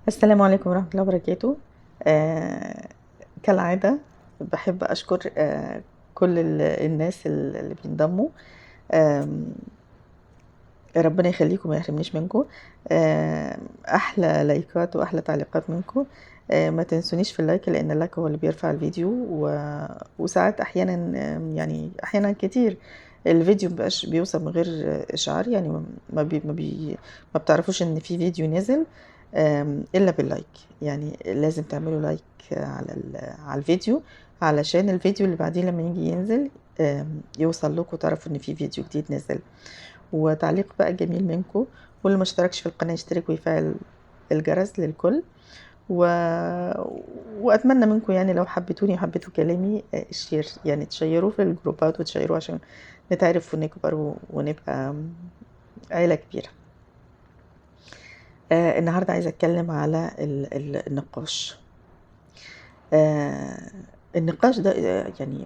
السلام عليكم ورحمة الله وبركاته. آه كالعادة بحب أشكر كل الناس اللي بينضموا. ربنا يخليكم وما يحرمنيش منكم. أحلى لايكات وأحلى تعليقات منكم. ما تنسونيش في ال like، لأن ال like هو اللي بيرفع الفيديو، وساعات أحيانا، يعني أحيانا كتير الفيديو مبقاش بيوصل من غير إشعار، يعني ما بتعرفوش إن في فيديو نزل إلا بال like. يعني لازم تعملوا like على الفيديو علشان الفيديو اللي بعديه لما يجي ينزل يوصل لكم وتعرفوا إن في فيديو جديد نزل. وتعليق بقى جميل منكم، واللي ما اشتركش في القناة يشترك ويفعل الجرس للكل. وأتمنى منكم يعني لو حبيتوني وحبيتوا كلامي، share، يعني تشيروا في الجروبات وتشيروا عشان نتعرف ونكبر ونبقى عيلة كبيرة. النهاردة عايزة أتكلم على النقاش. النقاش ده يعني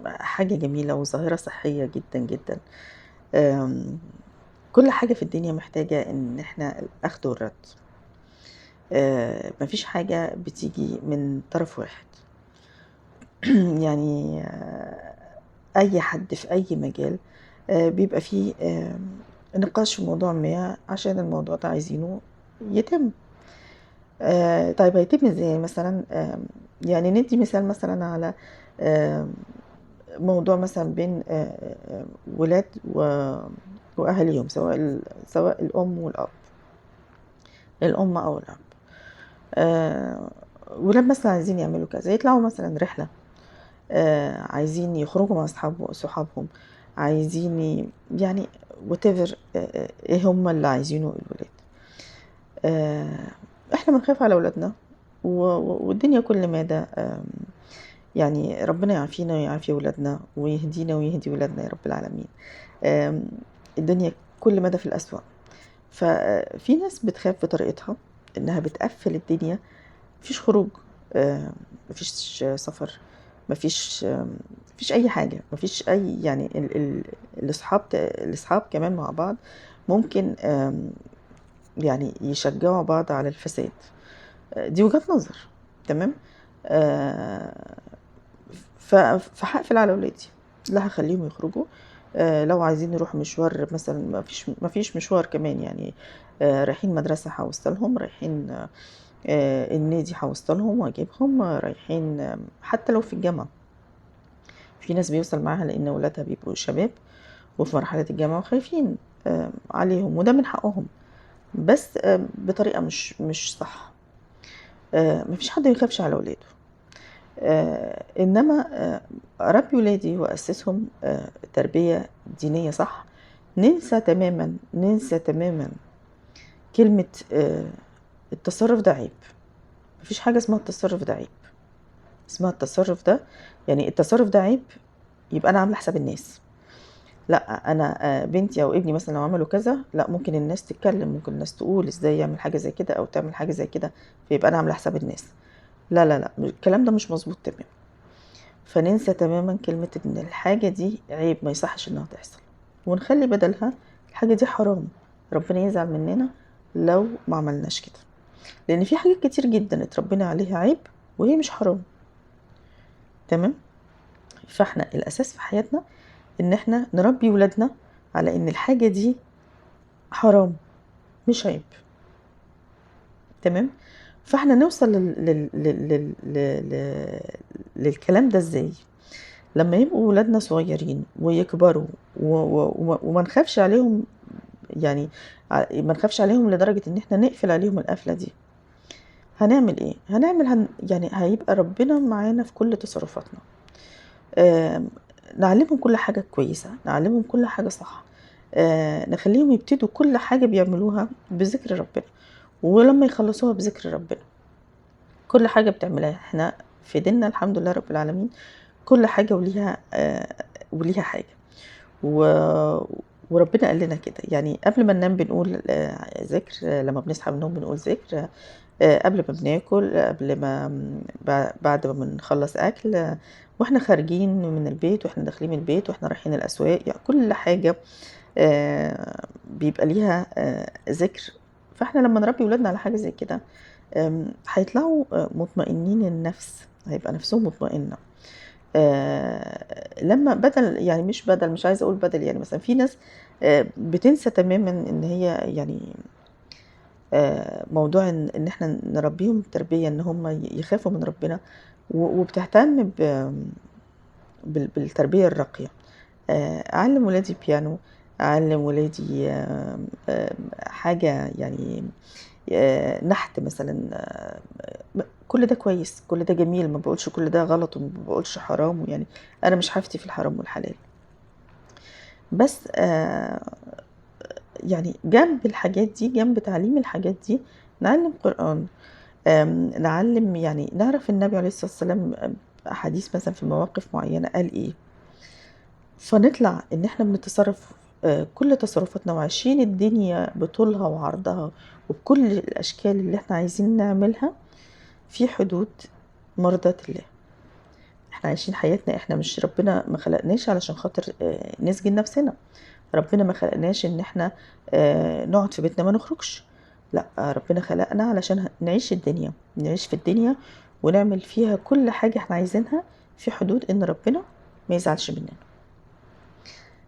حاجة جميلة وظاهرة صحية جدا جدا. كل حاجة في الدنيا محتاجة إن إحنا الأخذ والرد. مفيش حاجة بتيجي من طرف واحد. يعني أي حد في أي مجال بيبقى فيه نقاش في موضوع ما عشان الموضوع ده عايزينه يتم. طيب هيتم ازاي مثلا؟ يعني ندي مثال مثلا على موضوع مثلا بين ولاد وأهاليهم، سواء الأم والأب، الأم أو الأب. ولاد مثلا عايزين يعملوا كذا، يطلعوا مثلا رحلة، عايزين يخرجوا مع صحابهم، عايزين يعني whatever، ايه هم اللي عايزينه الولاد. احنا بنخاف على ولادنا والدنيا كل مادة، يعني ربنا يعافينا ويعافي ولادنا ويهدينا ويهدي ولادنا يا رب العالمين. الدنيا كل مدى في الأسوأ. ففي ناس بتخاف بطريقتها انها بتقفل الدنيا، مفيش خروج، مفيش سفر، مفيش اي حاجة، مفيش اي يعني الاصحاب كمان مع بعض ممكن يعني يشجعوا بعض على الفساد. دي وجهة نظر، تمام. فهقفل على ولادي، لا هخليهم يخرجوا. لو عايزين يروحوا مشوار مثلا، مفيش مشوار كمان، رايحين مدرسة هوصلهم، رايحين النادي هوصلهم واجيبهم، رايحين حتى لو في الجامعة. في ناس بيوصل معاها لان ولادها بيبقوا شباب وفي مرحلة الجامعة وخايفين عليهم، وده من حقهم، بس بطريقة مش صح. مفيش حد يخافش على ولاده. إنما أربي ولادي وأسسهم تربية دينية صح. ننسى تماما كلمة التصرف ده عيب. مفيش حاجة اسمها التصرف ده عيب، اسمها التصرف ده يعني التصرف ده عيب يبقى أنا عاملة حساب الناس. لا، أنا بنتي أو ابني مثلا لو عملوا كذا، لا ممكن الناس تتكلم، ممكن الناس تقول إزاي يعمل حاجة زي كده أو تعمل حاجة زي كده، فيبقى أنا عاملة حساب الناس. لا لا لا، الكلام ده مش مظبوط تماما. فننسى تماما كلمة إن الحاجة دي عيب، ما يصحش إنها تحصل، ونخلي بدلها الحاجة دي حرام، ربنا يزعل مننا لو ما عملناش كده. لأن في حاجات كتير جدا اتربينا عليها عيب وهي مش حرام، تمام. فاحنا الأساس في حياتنا إن احنا نربي ولادنا على إن الحاجة دي حرام مش عيب، تمام. فاحنا نوصل للكلام ده ازاي؟ لما يبقوا ولادنا صغيرين ويكبروا وما نخافش عليهم، يعني ما نخافش عليهم لدرجة ان احنا نقفل عليهم القفلة دي. هنعمل ايه؟ يعني هيبقى ربنا معانا في كل تصرفاتنا. نعلمهم كل حاجة كويسة، نعلمهم كل حاجة صح، نخليهم يبتدوا كل حاجة بيعملوها بذكر ربنا، ولما يخلصوها بذكر ربنا. كل حاجة بتعملها احنا في ديننا الحمد لله رب العالمين، كل حاجة وليها حاجة، وربنا قال لنا كده. يعني قبل ما ننام بنقول ذكر، لما بنصحى من النوم بنقول ذكر، قبل ما بناكل، بعد ما بنخلص أكل، واحنا خارجين من البيت، واحنا داخلين من البيت، واحنا رايحين الأسواق، يعني كل حاجة بيبقى ليها ذكر فإحنا لما نربي ولادنا على حاجة زي كده هيطلعوا مطمئنين النفس، هيبقى نفسهم مطمئنة. لما بدل يعني مش بدل، مش عايزة أقول بدل، يعني مثلا في ناس بتنسى تماما إن هي يعني موضوع إن إحنا نربيهم تربية إن هم يخافوا من ربنا، وبتهتم بالتربية الراقية. أعلم ولادي بيانو، أعلم ولادي حاجة يعني نحت مثلا، كل ده كويس، كل ده جميل، ما بقولش كل ده غلط وما بقولش حرام، يعني أنا مش هفتي في الحرام والحلال، بس يعني جنب الحاجات دي، جنب تعليم الحاجات دي، نعلم قرآن، نعلم يعني نعرف النبي عليه الصلاة والسلام أحاديث مثلا في مواقف معينة قال إيه، فنطلع إن إحنا بنتصرف كل تصرفاتنا وعايشين الدنيا بطولها وعرضها وبكل الأشكال اللي إحنا عايزين نعملها في حدود مرضاة الله. إحنا عايشين حياتنا، إحنا مش ربنا ما خلقناش علشان خاطر نسجن نفسنا، ربنا ما خلقناش إن إحنا نقعد في بيتنا ما نخرجش، لا، ربنا خلقنا علشان نعيش الدنيا، نعيش في الدنيا ونعمل فيها كل حاجة إحنا عايزينها في حدود إن ربنا ما يزعلش مننا.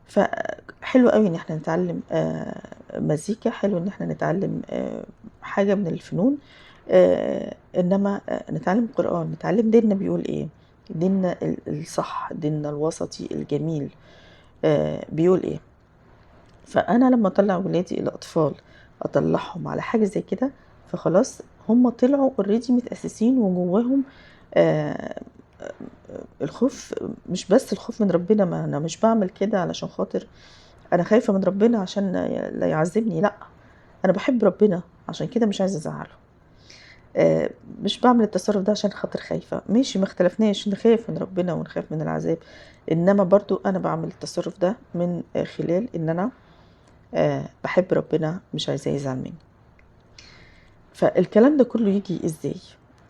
فحلو قوي إن إحنا نتعلم مزيكا، حلو إن إحنا نتعلم حاجة من الفنون، إنما نتعلم قرآن، نتعلم ديننا بيقول إيه، ديننا الصح، ديننا الوسطي الجميل بيقول إيه. فأنا لما أطلع ولادي الأطفال أطلعهم على حاجة زي كده، فخلاص هم طلعوا already متأسسين وجواهم الخوف، مش بس الخوف من ربنا، ما أنا مش بعمل كده علشان خاطر أنا خايفة من ربنا عشان لا يعذبني، لأ، أنا بحب ربنا عشان كده مش عايزة أزعله، مش بعمل التصرف ده عشان خاطر خايفة، ماشي ما اختلفناش، نخاف من ربنا ونخاف من العذاب، إنما برضو أنا بعمل التصرف ده من خلال إن أنا بحب ربنا مش عايزاه يزعل مني. فالكلام ده كله يجي إزاي؟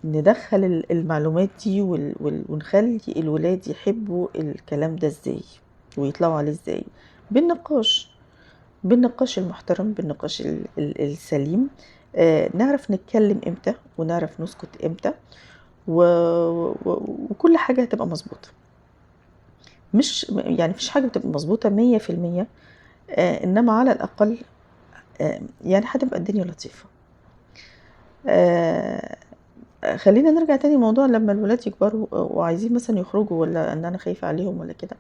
ندخل المعلومات دي ونخلي الولاد يحبوا الكلام ده إزاي ويطلعوا عليه إزاي؟ بالنقاش، بالنقاش المحترم، بالنقاش السليم، نعرف نتكلم امتى ونعرف نسكت امتى، وكل حاجة هتبقى مظبوطة. مش يعني مفيش حاجة بتبقى مظبوطة 100%، إنما على الأقل يعني هتبقى الدنيا لطيفة. خلينا نرجع تاني موضوع لما الولاد يكبروا وعايزين مثلا يخرجوا، ولا ان انا خايفة عليهم ولا كده،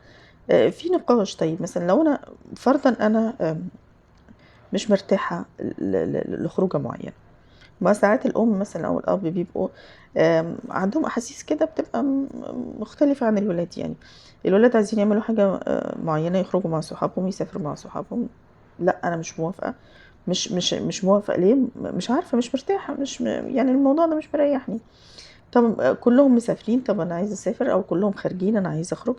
في نقاش. طيب مثلا لو انا فرضا انا مش مرتاحة لخروجة معينة، ما ساعات الأم مثلا أو الأب بيبقوا عندهم أحاسيس كده بتبقى مختلفة عن الولاد. يعني الولاد عايزين يعملوا حاجة معينة، يخرجوا مع صحابهم، يسافروا مع صحابهم، لا أنا مش موافقة، مش مش مش موافقة ليه؟ مش عارفة، مش مرتاحة، مش يعني الموضوع ده مش مريحني. طب كلهم مسافرين، طب أنا عايزة أسافر، أو كلهم خارجين أنا عايزة أخرج.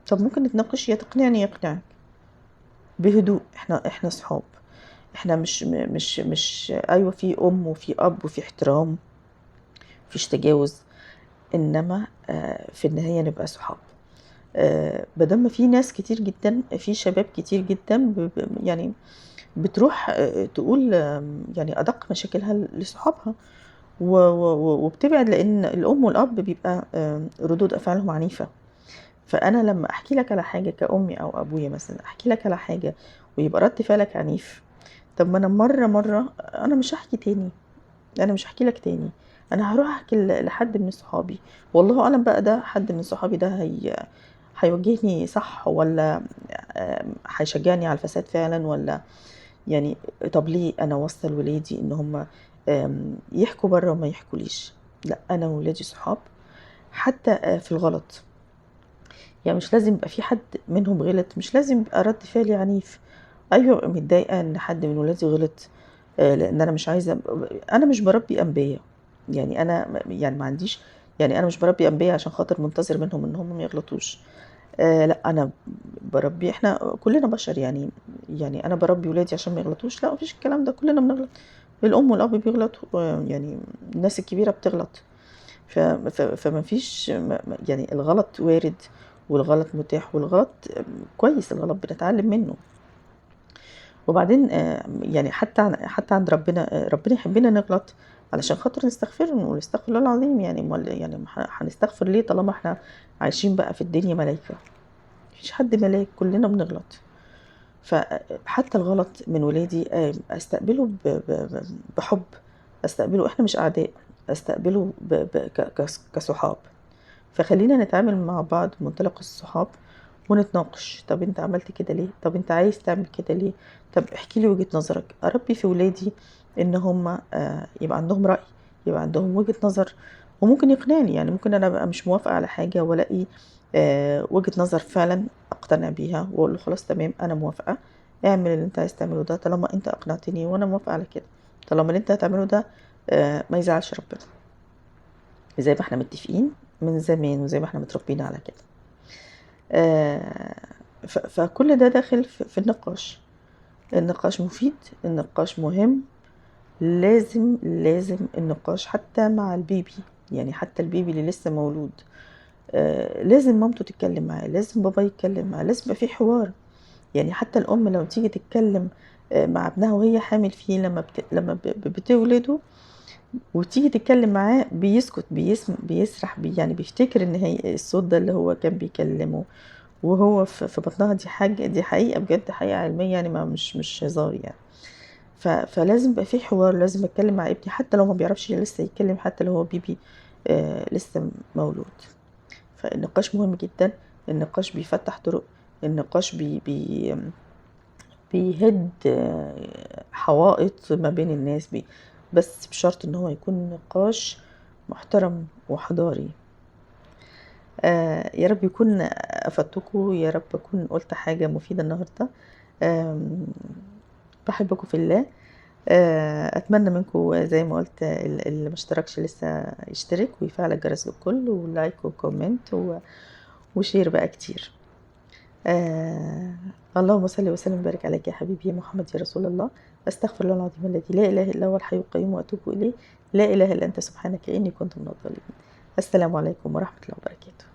طب ممكن نتناقش، يا تقنعني يا يقنعك بهدوء، احنا صحاب، احنا مش مش مش ايوه في ام وفي اب وفي احترام، مفيش تجاوز، انما في النهايه نبقى صحاب. بدل ما في ناس كتير جدا، في شباب كتير جدا يعني بتروح تقول يعني ادق مشاكلها لصحابها وبتبعد، لان الام والاب بيبقى ردود افعالهم عنيفه. فانا لما احكي لك على حاجه كأمي او ابويا مثلا، احكي لك على حاجه ويبقى رد فعلك عنيف، طب ما انا مره انا مش هحكي تاني، انا مش هحكي لك تاني، انا هروح احكي لحد من صحابي، والله اعلم بقى ده حد من صحابي ده هيوجهني صح، ولا هيشجعني على الفساد فعلا، ولا يعني طب ليه انا اوصل ولادي ان هم يحكوا بره وما يحكوليش؟ لا، انا وولادي صحاب حتى في الغلط، يعني مش لازم يبقى في حد منهم غلط، مش لازم يبقى رد فعلي عنيف. ايوه ببقى متضايقه ان حد من ولادي غلط، لان انا مش عايزه، انا مش بربي انبياء، يعني انا يعني ما عنديش، يعني انا مش بربي انبياء عشان خاطر منتظر منهم ان هم ما يغلطوش، لا انا بربي، احنا كلنا بشر، يعني انا بربي ولادي عشان ما يغلطوش؟ لا، مفيش الكلام ده، كلنا بنغلط، الام والاب بيغلطوا، يعني الناس الكبيره بتغلط، فما فيش يعني الغلط وارد، والغلط متاح، والغلط كويس، الغلط بنتعلم منه. وبعدين يعني حتى عند ربنا، ربنا يحبنا نغلط علشان خاطر نستغفره ونقول استغفر الله العظيم. يعني يعني هنستغفر ليه طالما احنا عايشين بقى في الدنيا ملايكة؟ مفيش حد ملاك، كلنا بنغلط. فحتى الغلط من ولادي استقبله بحب، استقبله، احنا مش اعداء، استقبله كصحاب. فخلينا نتعامل مع بعض بمنطلق الصحاب ونتناقش. طب انت عملت كده ليه؟ طب انت عايز تعمل كده ليه؟ طب احكي لي وجهة نظرك. اربي في ولادي ان هم يبقى عندهم رأي، يبقى عندهم وجهة نظر، وممكن يقنعني. يعني ممكن انا ابقى مش موافقة على حاجة والاقي وجهة نظر فعلا اقتنع بيها واقول له خلاص تمام انا موافقة، اعمل اللي انت عايز تعمله ده طالما انت اقنعتني وانا موافقة على كده، طالما اللي انت هتعمله ده ما يزعلش ربنا، زي ما احنا متفقين من زمان وزي ما احنا متربيين على كده. فكل ده داخل في النقاش. النقاش مفيد، النقاش مهم، لازم النقاش حتى مع البيبي. يعني حتى البيبي اللي لسه مولود لازم مامته تتكلم معاه، لازم بابا يتكلم معاه، لازم يبقى في حوار. يعني حتى الأم لو تيجي تتكلم مع ابنها وهي حامل فيه، لما بتولده وتيجي تتكلم معاه بيسكت، بيسرح، يعني بيفتكر ان هي الصوت ده اللي هو كان بيكلمه وهو في بطنها. دي حاجة، دي حقيقة بجد، حقيقة علمية يعني، ما مش هزار يعني. فلازم يبقى في حوار، لازم اتكلم مع ابني حتى لو ما بيعرفش لسه يتكلم، حتى لو هو بيبي لسه مولود. فالنقاش مهم جدا، النقاش بيفتح طرق، النقاش بي بي بيهد حوائط ما بين الناس، بس بشرط ان هو يكون نقاش محترم وحضاري. يا رب يكون افدتكم، يا رب اكون قلت حاجة مفيدة النهاردة. بحبكم في الله. اتمنى منكم زي ما قلت اللي ما اشتركش لسه يشترك ويفعل الجرس للكل، و like و comment و share بقى كتير. اللهم صل وسلم وبارك عليك يا حبيبي يا محمد يا رسول الله. استغفر الله العظيم الذي لا اله الا هو الحي القيوم واتوب اليه. لا اله الا انت سبحانك اني كنت من الظالمين. السلام عليكم ورحمه الله وبركاته.